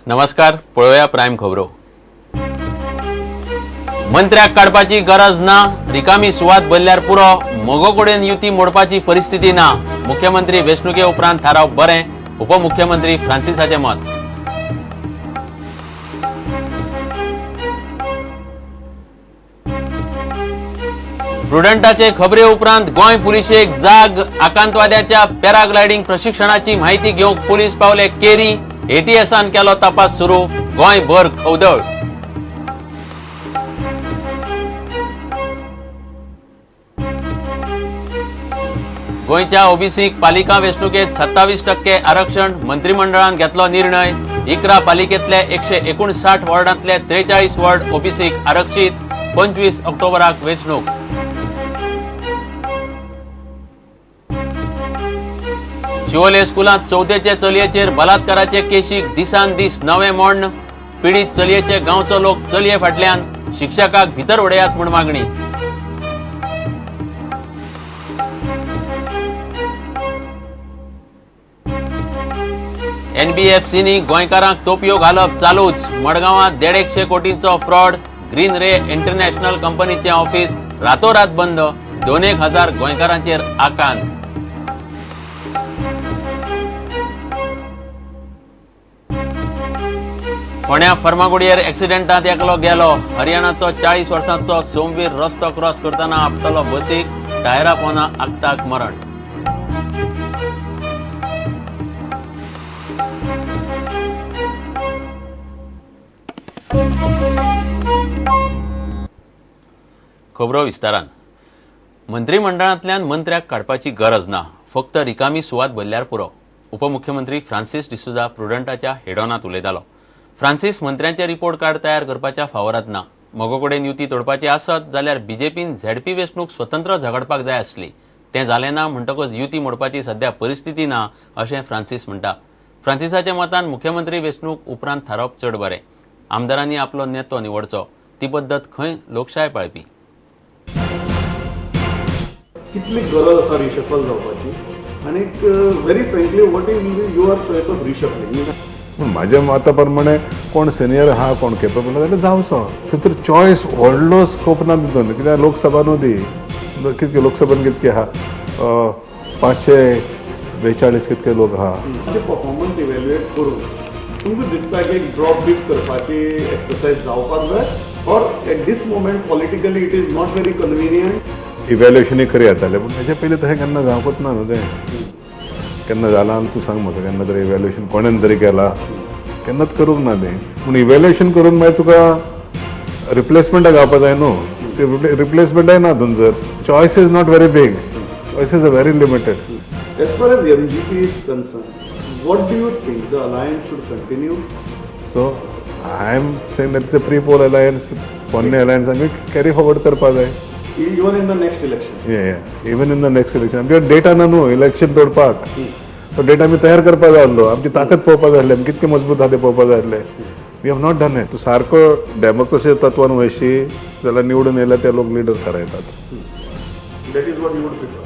नमस्कार, पळोवया प्रायम खबरो. मंत्र्याक काडपाची गरज ना, रिकामी सुवात भरल्यार पुरो. मगो कडेन युती मोडपाची परिस्थिती ना. मुख्यमंत्री वेंचणुके उपरांत थारावप बरें, उपमुख्यमंत्री फ्रांसिसाचें मत. प्रुडंटाचे खबरे उपरांत गोंय पुलिशेक जाग. आकांतवाद्याच्या पॅराग्लायडिंग प्रशिक्षणाची माहिती घेवंक पुलीस पावले केरी. एटीएसान केलो तपास सुरू. गोंयभर खवदळ. गोंयच्या ओबीसीक पालिका वेंचणुकेत 27% आरक्षण, मंत्रिमंडळान घेतलो निर्णय. 11 पालिकेतले 159 वॉर्डांतले 43 वॉर्ड ओबीसीक आरक्षीत. 25 ऑक्टोबराक वेंचणूक. शिवोले स्कुलांत चवथेचे चलयेचेर बलात्काराचे केशीक दिसान दीस नवे मोण्ण. पिडीत चलयेचे गांवचो लोक चलये फाटल्यान, शिक्षकाक भितर उडयात म्हूण मागणी. एनबीएफसीनी गोंयकारांक तोपयो घालप चालूच. मडगांवांत 150 कोटींचो फ्रॉड. ग्रीन रे इंटरनॅशनल कंपनीचें ऑफिस रातोरात बंद. 2,000 गोंयकारांचेर आकांत. फोंड्या फर्मागुडयेर एक्सिडेंटांत एकलो गेलो. हरियाणाचो 40 वर्सांचो सोमवीर रस्तो क्रॉस करतना आपटलो बसीक. टायरा पोना आक्ताक मरण. खबरो विस्तारान. मंत्रिमंडळांतल्यान मंत्र्याक काडपाची गरज ना, फक्त रिकामी सुवात भरल्यार पुरो. उपमुख्यमंत्री फ्रांसिस डिसोझा प्रुडंटाच्या हेडॉनांत उलयतालो. फ्रांसिस मंत्र्यांचे रिपोर्ट कार्ड तयार करपाच्या फावरात ना. मगो कडेन युती तोडपाची आसत जाल्यार बीजेपीन झेडपी वेंचणूक स्वतंत्र झगडपाक जाय आसली. तें जालें ना म्हणटकच युती मोडपाची सध्या परिस्थिती ना, अशें फ्रांसिस म्हणटा. फ्रांसिसाच्या मतान मुख्यमंत्री वेंचणूक उपरांत थारावप चड बरें. आमदारांनी आपलो नेतो निवडचो, ती पद्दत खंय लोकशाय पाळपी. कितली गरज आसा रिशफल जावपाची आनीक very frankly, what is your choice of reshuffling? पूण म्हाज्या मता प्रमाणे कोण सिनियर आहा, कोण केपेबल जाल्यार जावचो. थंय चॉयस व्हडलो स्कोप ना तितून, कित्याक लोकसभा न्हू ती. कितके लोकसभेन कितके आहा, 542 कितके लोक आहा. परफॉर्मन्स इव्हॅल्युएट करून तुमकां दिसता की एक ड्रॉप बीट करपाची एक्सरसायज जावपाक जाय, or at this moment politically it is not very convenient? इव्हॅल्युएशनूय खरें जातालें, पूण हेच्या पयलीं तशें केन्ना जावंकूच ना न्हू तें. केन्ना जालां तूं सांग म्हाका? केन्ना तरी इव्हॅल्युएशन कोणेन तरी केलां? केन्नाच करूंक ना तें. पूण इव्हॅल्युएशन करून मागीर तुका रिप्लेसमेंटाक गावपा जाय न्हू. ते रिप्लेसमेंटाय ना थंयसर. Choice is not very big, choice is a very limited. As far as MGP is concerned, what do you think? The alliance should continue? So I am saying that it's a pre poll alliance. पोन्ने alliance आमी carry forward करपा जाय. Even in the next election? Yeah, even in the next election. आमचे data ना न्हू election दवरपाक. तो data आमी तयार करपा जाय आसलो. आमची ताकद पळोवपा जाय आसली, आमी कितके मजबूत आहा ते पळोवपा जाय आसले. We have not done it. तूं सारको डेमोक्रेसी तत्वान वयशी जाल्यार निवडून येयल्यार ते लोक leader थारायतात. That is what you would prefer.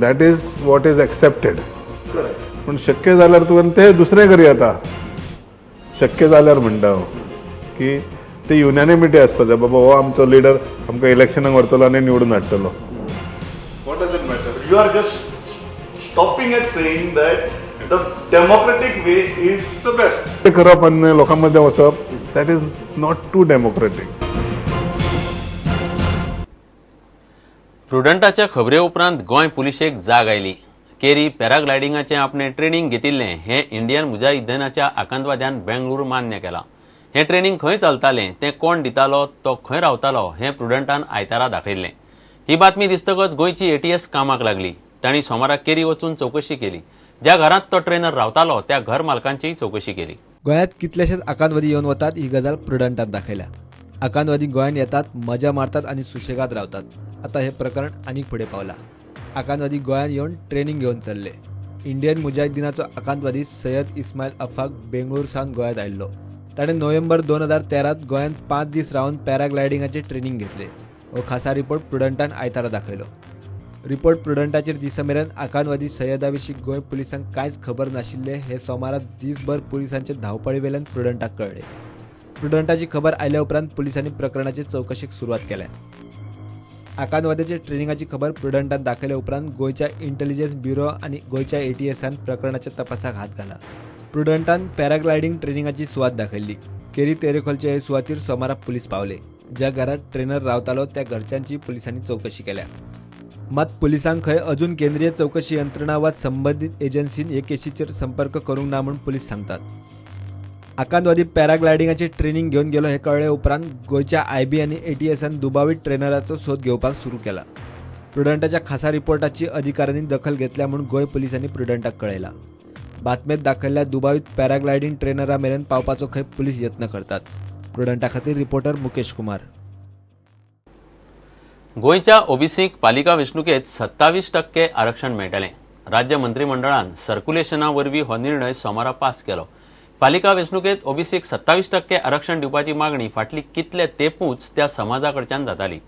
That is what is accepted. Correct. पूण शक्य जाल्यार तुवें ते दुसरें करूं येता. शक्य जाल्यार म्हणटा हांव की ते युनॅनिमिटी आसपा जाय, बाबा हो आमचो लिडर आमकां इलेक्शनाक व्हरतलो आनी निवडून हाडटलो. What does it matter? You are just stopping at saying that the democratic way is the best. ते करप आनी लोकां मदें वचप, that is not too democratic. प्रुडंटाच्या खबरे उपरांत गोंय पुलिशेक जाग आयली. केरी पॅराग्लायडिंगाचें आपणें ट्रेनिंग घेतिल्लें हें इंडियन मुजाहिद्दीनाच्या आकांतवाद्यान बेंगळूर मान्य केलां. हें ट्रेनिंग खंय चलतालें, तें कोण दितालो, तो खंय रावतालो हें प्रुडंटान आयतारा दाखयल्लें. ही बातमी दिसतकच गोंयची एटीएस कामाक लागली. तांणी सोमारा केरी वचून चवकशी केली. ज्या घरांत तो ट्रेनर रावतालो त्या घर मालकांचीय चवकशी केली. गोंयांत कितलेशेच आकांतवादी येवन वतात ही गजाल प्रुडंटान दाखयल्या. आकांतवादी गोंयांत येतात, मजा मारतात आनी सुशेगाद रावतात. आतां हें प्रकरण आनीक फुडें पावलां. आकांतवादी गोंयांत येवन ट्रेनिंग घेवन चल्ले. इंडियन मुजाहिद्दिनाचो आकांतवादी सय्यद इस्मायल अफाक बेंगळूर सावन गोंयांत आयिल्लो. ताणें नोव्हेंबर 2013त गोंयांत 5 दीस रावन पॅराग्लायडिंगाचें ट्रेनिंग घेतलें. हो खासा रिपोर्ट प्रुडंटान आयतारा दाखयलो. रिपोर्ट प्रुडंटाचेर दिसा मेरेन आकांतवादी सय्यदा विशीं गोंय पुलिसांक कांयच खबर नाशिल्लें हें सोमारा दीसभर पुलिसांचे धांवपळी वेल्यान प्रुडंटाक कळ्ळें. प्रुडंटाची खबर आयल्या उपरांत पुलिसांनी प्रकरणाचे चवकशेक सुरवात केल्या. आकांतवाद्याच्या ट्रेनिंगाची खबर प्रुडंटान दाखयल्या उपरांत गोंयच्या इंटेलिजन्स ब्युरो आनी गोंयच्या एटीएसान प्रकरणाच्या तपासाक हात घाला. प्रुडंटान पॅराग्लायडींग ट्रेनिंगाची सुवात दाखयल्ली. केरी तेरेखोलचे हे सुवातीर सोमारा पुलीस पावले. ज्या घरात ट्रेनर रावतालो त्या घरच्यांची पुलिसांनी चवकशी केल्या. मात पुलिसांक खंय अजून केंद्रीय चवकशी यंत्रणा वा संबंदीत एजन्सीन हे केशीचेर संपर्क करूंक ना म्हूण पुलीस सांगतात. आकांतवादी पॅराग्लायडिंगाची ट्रेनिंग घेवन गेलो हे कळ्ळे उपरांत गोंयच्या आयबी आनी एटीएसान दुबावीत ट्रेनराचो सोद घेवपाक सुरू केला. प्रुडंटाच्या खासा रिपोर्टाची अधिकाऱ्यांनी दखल घेतल्या म्हूण गोंय पुलिसांनी प्रुडंटाक कळयला. बातमेत दाखयल्ल्या दुबावीत पॅराग्लायडिंग ट्रेनरा मेरेन पावपाचो खंय पुलीस यत्न करतात. प्रुडंटा खातीर रिपोर्टर मुकेश कुमार. गोंयच्या ओबीसीक पालिका वेंचणुकेत 27% आरक्षण मेळटलें. राज्य मंत्रिमंडळान सर्क्युलेशना वरवीं हो निर्णय सोमारा पास केलो. पालिका वेंचणुकेत ओबीसीक 27% आरक्षण दिवपाची मागणी फाटली कितले तेंपूच त्या समाजा कडच्यान जाताली.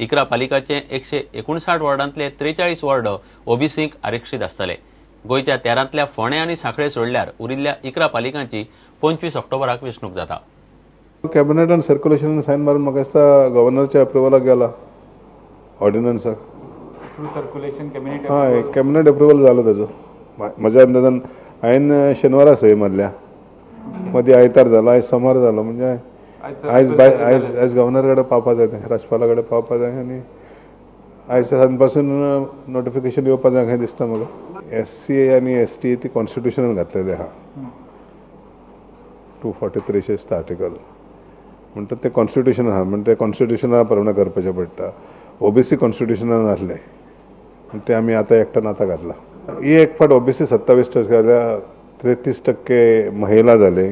11 पालिकाचे 159 वॉर्डांतले 43 वॉर्ड ओबीसीक आरक्षीत आसतले. गोंयच्या 13तल्या फोंडें आनी सांखळे सोडल्यार उरिल्ल्या 11 पालिकांची 25 ऑक्टोबराक वेंचणूक जाता. कॅबिनेटान सर्क्युलेशनान सायन मारून म्हाका दिसता गव्हर्नरच्या अप्रुवलाक गेला ऑर्डिनन्साक. Through circulation cabinet. हय, कॅबिनेट अप्रुवल जालो ताजो. म्हज्या अंदाजान हांवें शेनवारा सही मारल्या, मदीं आयतार जालो, आयज सोमार जालो, म्हणजे आयज बाय आयज आयज गव्हर्नर कडेन पावपा जाय तें, राज्यपाला कडेन पावपा जाय आनी आयज सांज पासून नोटिफिकेशन येवपा जाय खंय दिसता म्हाका. एस सी आनी एस टी ती कॉन्स्टिट्युशनान घातलेले आहा, 243 दिसता आर्टिकल. म्हणटा तें कॉन्स्टिट्युशन आहा, म्हण तें कॉन्स्टिट्युशना प्रमाणे करपाचें पडटा. ओबीसी कॉन्स्टिट्युशनान नासलें, म्हण तें आमी आतां एक्टान आतां घातलां. ही एक फावट ओबीसी 27% जाल्यार 33% महिला जाले,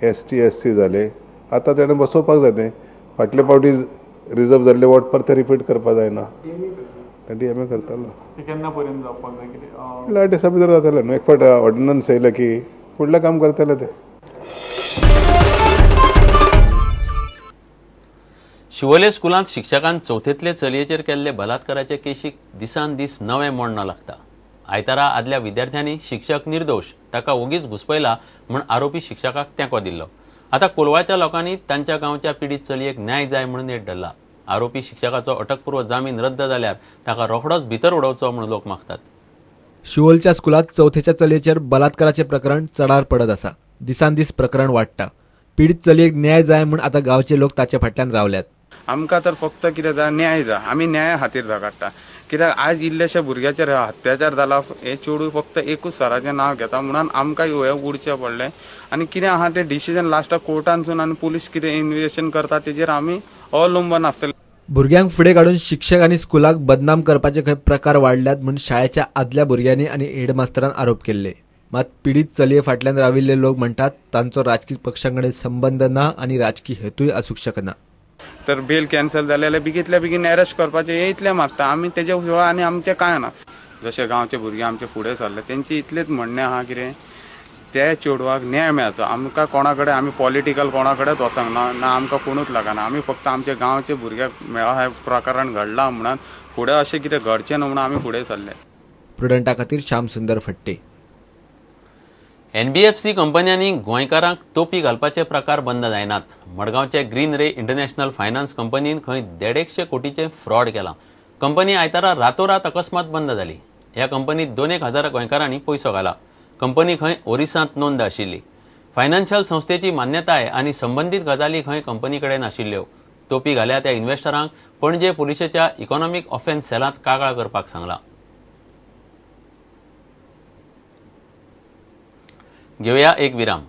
एस टी एस सी जाले. आतां तेणें बसोवपाक जाय तें. फाटले फावटी रिजर्व जाल्ले वोट परते रिपीट करपा जायना. डी एम ए करतालो. ते केन्ना पर्यंत जावपाक जाय कितें? फुडल्या 8 दिसां भितर जातलें न्हू. एक फावट ऑर्डिनन्स येयलें की फुडलें काम करतले ते. शिवोले स्कुलांत शिक्षकान चवथेंतले चलयेचेर केल्ले बलात्काराचे केशीक दिसान दीस नवें मोडणं लागता. आयतारा आदल्या विद्यार्थ्यांनी शिक्षक निर्दोश, ताका ओगीच घुसपयला म्हूण आरोपी शिक्षकाक तेंको दिल्लो. आतां कोलवाच्या लोकांनी तांच्या गांवच्या पिडीत चलयेक न्याय जाय म्हणून नेट धरला. आरोपी शिक्षकाचो अटकपूर्व जामीन रद्द जाल्यार ताका रोखडोच भितर उडोवचो म्हूण लोक मागतात. शिवोलच्या स्कुलात चवथेच्या चलयेचेर बलात्काराचे प्रकरण चडार पडत आसा. दिसान दीस प्रकरण वाडटा. पीडित चलयेक न्याय जाय म्हूण आतां गांवचे लोक ताचे फाटल्यान रावल्यात. आमकां तर फक्त कितें जाय, न्याय जाय. आमी न्याया खातीर झगडटा, कित्याक आयज इल्लेशा भुरग्याचेर अत्याचार जाला. हे चेडूं फक्त एकूच सराचें नांव घेता म्हणून आमकां हें उरचें पडलें. आनी कितें आहा तें डिसिजन लास्टाक कोर्टानसून आनी पुलीस कितें इन्वेस्टिगेशन करता तेजेर आमी अवलंबून आसतले. भुरग्यांक फुडें काडून शिक्षक आनी स्कुलाक बदनाम करपाचे खंय प्रकार वाडल्यात म्हूण शाळेच्या आदल्या भुरग्यांनी आनी हेडमास्तरान आरोप केल्ले. मात पिडीत चलये फाटल्यान राविल्ले लोक म्हणटात, तांचो राजकी पक्षां कडेन संबंद ना आनी राजकी हेतूय आसूंक शकना. तर बेल कॅन्सल जाले जाल्यार बेगींतल्या बेगीन अरेस्ट करपाचें हें इतलें मागता आमी. तेजे शिवाय आनी आमचें कांय ना. जशे गांवचे भुरगे आमचे फुडें सरले, तेंचे इतलेंच म्हणणें आहा, कितें त्या चेडवाक न्याय मेळचो. आमकां कोणा कडेन, आमी पॉलिटिकल कोणा कडेन वचोंक ना, ना आमकां कोणूच लागना. आमी फक्त आमच्या गांवचे भुरग्याक मेळ्ळा, हें प्रकरण घडलां म्हणून फुडें अशें कितें घडचें न्हू म्हणून आमी फुडें सरले. प्रुडंटा खातीर श्याम सुंदर फट्टे. एनबीएफसी कंपन्यांनी गोंयकारांक तोपी घालपाचे प्रकार बंद जायनात. मडगांवचे ग्रीन रे इंटरनॅशनल फायनान्स कंपनीन खंय 150 कोटीचें फ्रॉड केलां. कंपनी आयतारा रातोरात अकस्मात बंद जाली. ह्या कंपनीत 2 एक हजार गोंयकारांनी पयसो घाला. कंपनी खंय ओरिसांत नोंद आशिल्ली. फायनान्शियल संस्थेची मान्यताय आनी संबंदीत गजाली खंय कंपनी कडेन नाशिल्ल्यो. तोपी घाल्या त्या इन्व्हेस्टरांक पणजे पुलिशेच्या इकॉनॉमीक ऑफेन्स सेलांत कागाळ करपाक सांगलां. घेवया एक विराम.